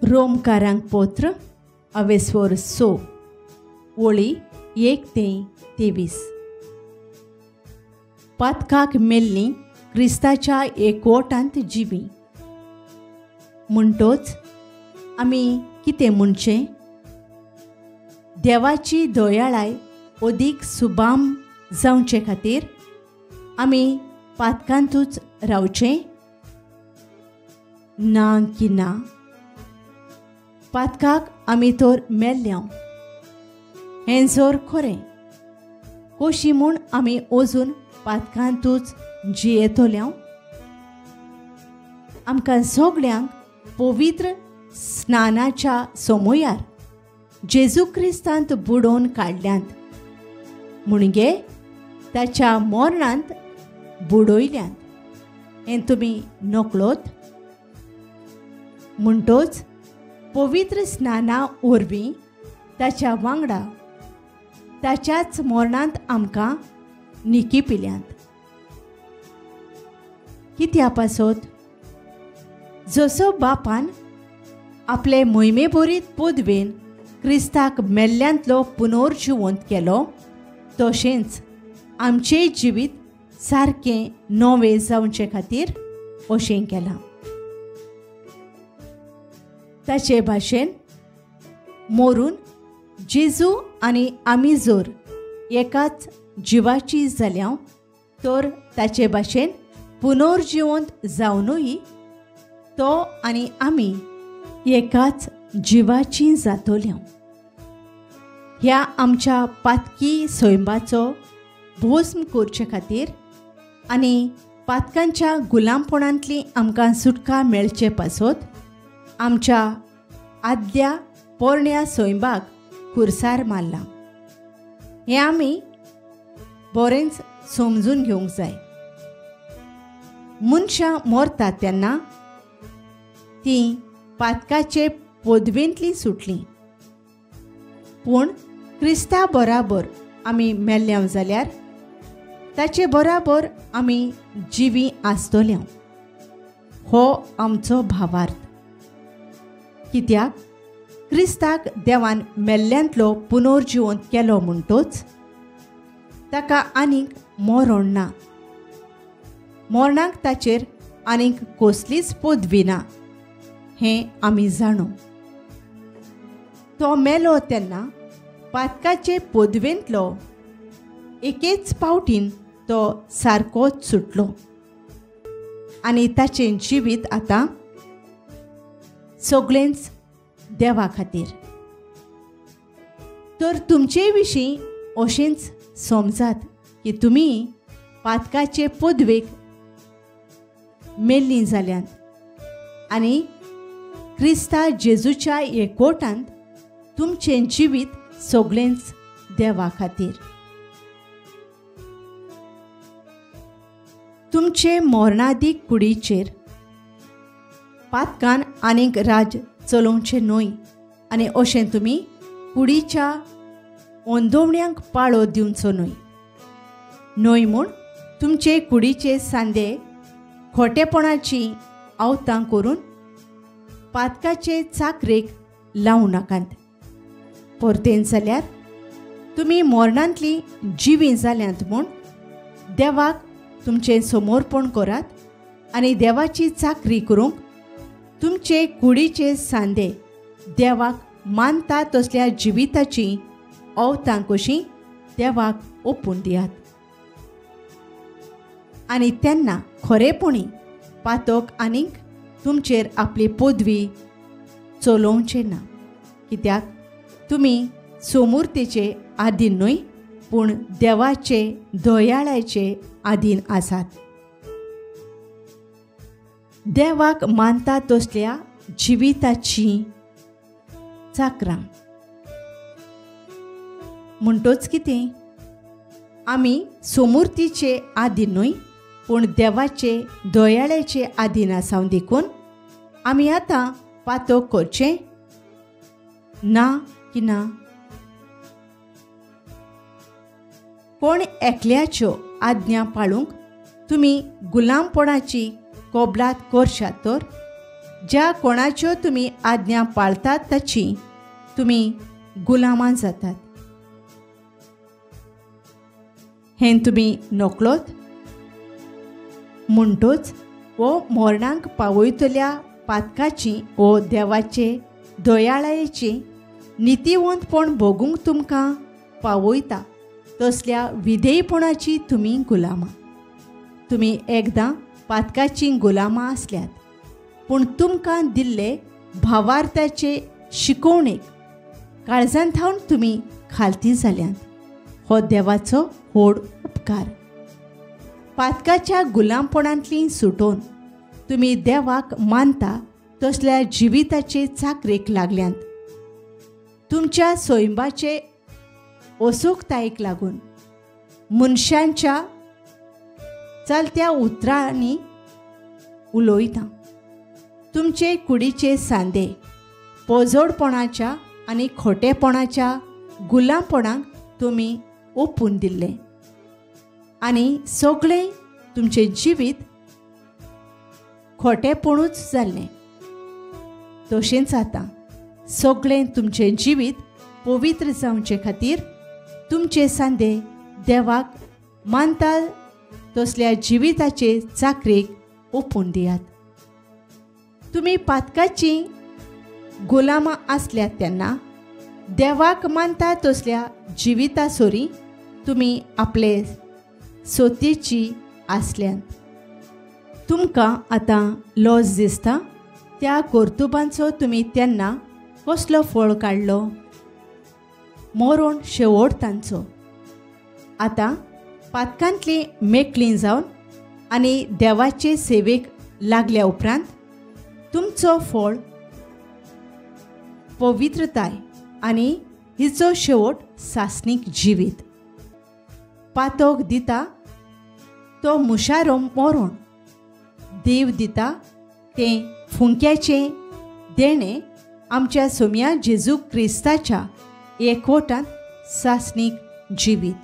रोमकारांक पत्र अवेस्वर 6 ओळी 1 ते 23. पातकाक मेल्ली क्रिस्ताच्या एकवटांत जिवी. म्हणटोच आमी कितें म्हणचें? देवाची दयाळाय अदीक सुबाम जावचे खातीर आमी पातकांतूच रावचें? ना की ना. पातकाक आमी तर मेल्ल्या हें जर खरें, कशी म्हूण आमी अजून पातकांतूच जियेतल्या? आमकां सगळ्यांक पवित्र स्नानाच्या समयार जेजू क्रिस्तांत बुडोवन काडल्यांत, म्हणगे ताच्या मरणांत बुडयल्यांत हें तुमी नकळत. म्हणटोच पवित्र स्नाना वरवीं ताच्या वांगडा ताच्याच मरणांत आमकां निकी पिल्यांत. कित्या पासत? जसो बापान आपले मोहिमेभरीत पदवेन क्रिस्ताक मेल्ल्यांतलो पुनर्जिवंत केलो, तशेंच आमचें जिवीत सारकें नवें जावचे खातीर अशें केलां. ताचे भाशेन मरून जेजू आनी आमी जर एकाच जिवाची जाल्या तर ताचे भाशेन पुनर्जिवंत जावनूय तो आनी आमी एकाच जिवाची जातल्या. ह्या आमच्या पातकी सैमाचो भोस्म करचे खातीर आनी पातकांच्या गुलामपणांतली आमकां सुटका मेळचे पासत आमच्या आदल्या पोरण्या सैमाक खुरसार मारला. हें आमी बरेंच समजून घेवंक जाय. मनशां मरतात तेन्ना तीं पातकाचे पदवेंतलीं सुटलीं, पूण क्रिस्ता बराबर आमी मेल्ल्या जाल्यार ताचे बराबर आमी जिवी आसतल्या. हो आमचो भावार्थ. कित्याक क्रिस्ताक देवान मेल्ल्यांतलो पुनर्जिवंत केलो म्हणटोच ताका आनीक मरण ना, मरणाक ताचेर आनीक कसलीच पदवी ना हें आमी जाणू. तो मेलो तेन्ना पातकाचे पदवेंतलो एकेच पावटीन तो सारकोच सुटलो आनी ताचें जिवीत आतां सगळेंच देवा खातीर. तर तुमचे विशीं अशेंच समजात की तुमी पातकाचे पदवेक मेल्लीं जाल्यांत आनी क्रिस्ता जेजूच्या एकवटांत तुमचें जिवीत सगळेंच देवा खातीर. तुमचे मरणादीक कुडीचेर पातकान आनीक राज चलोवचें न्हय आनी अशें तुमी कुडीच्या ओंदोवण्यांक पाळो दिवचो न्हय. न्हय म्हूण तुमचे कुडीचे सांदे खोटेपणाची आवतां करून पातकाचे चाकरेक लावं नाकात. परतेन जाल्यार तुमी मरणांतली जिवीं जाल्यांत म्हूण देवाक तुमचें समर्पण करात आनी देवाची चाकरी करूंक तुमचे कुडीचे सांदे देवाक मानता तसल्या जिविताची अवतां कशीं देवाक ओपून दियात. आनी तेन्ना खरेपणी पातक आनीक तुमचेर आपली पदवी चलोवचें ना, कित्याक तुमी सोमुर्तेचे आदीन न्हय पूण देवाचे दयाळाचे आदीन आसात. देवाक मानता तसल्या जिविताची चाकरां. म्हणटोच कितें, आमी सोमुर्तीचे आदीन न्हय पूण देवाचे दयाळाचे आदीन आसाव, देखून आमी आतां पातक करचें ना की ना. कोण एकल्याच्यो आज्ञा पाळूंक तुमी गुलामपणाची कबलात करशात तर ज्या कोणाच्यो तुमी आज्ञा पाळतात ताची तुमी गुलामां जातात. हें तुमी नकळत म्हणटोच वो मोरणांक पावयतल्या पातकाची वो देवाचे दयाळायेची नितीवंतपण भोगूंक तुमकां पावयता तसल्या विधेयपणाची तुमी गुलामां. तुमी एकदां पातकाची गुलामां आसल्यात, पूण तुमकां दिल्ले भावार्थाचे शिकोवणेक काळजान थावन तुमी खालती जाल्यात. हो देवाचो व्हड उपकार. पातकाच्या गुलामपणांतली सुटोवन तुमी देवाक मानता तसल्या जिविताचे चाकरेक लागल्यात. तुमच्या सोयंबाचे असोकतायेक लागून मनशांच्या चलत्या उतरांनी उलयता. तुमचे कुडीचे सांदे पोजोडपणाच्या आनी खोटेपणाच्या गुलामपणाक तुमी ओपून दिल्ले आनी सगळें तुमचें जिवीत खोटेपणूच जाल्लें. तशेंच आतां सगळें तुमचें जिवीत पवित्र जावचे खातीर तुमचे सांदे देवाक मानता तसल्या जिविताचे चाकरेक ओपून दियात. तुमी पातकाची गुलामां आसल्यात तेन्ना देवाक मानता तसल्या जिविता सोरी तुमी आपले सोतेची आसल्यात. तुमकां आतां लॉज दिसता त्या कर्तुबांचो तुमी तेन्ना कसलो फळ काडलो? मरण शेवट तांचो. आतां पातकांतली मेकळी जावन आनी देवाचे सेवेक लागल्या उपरांत तुमचो फळ पवित्रताय आनी हिचो शेवट सासणीक जिवीत. पातोक दिता तो मुशारो मरण, देव दिता तें फुंक्याचें देणें आमच्या सोम्या जेजू क्रिस्ताच्या एकवटांत सासणीक जिवीत.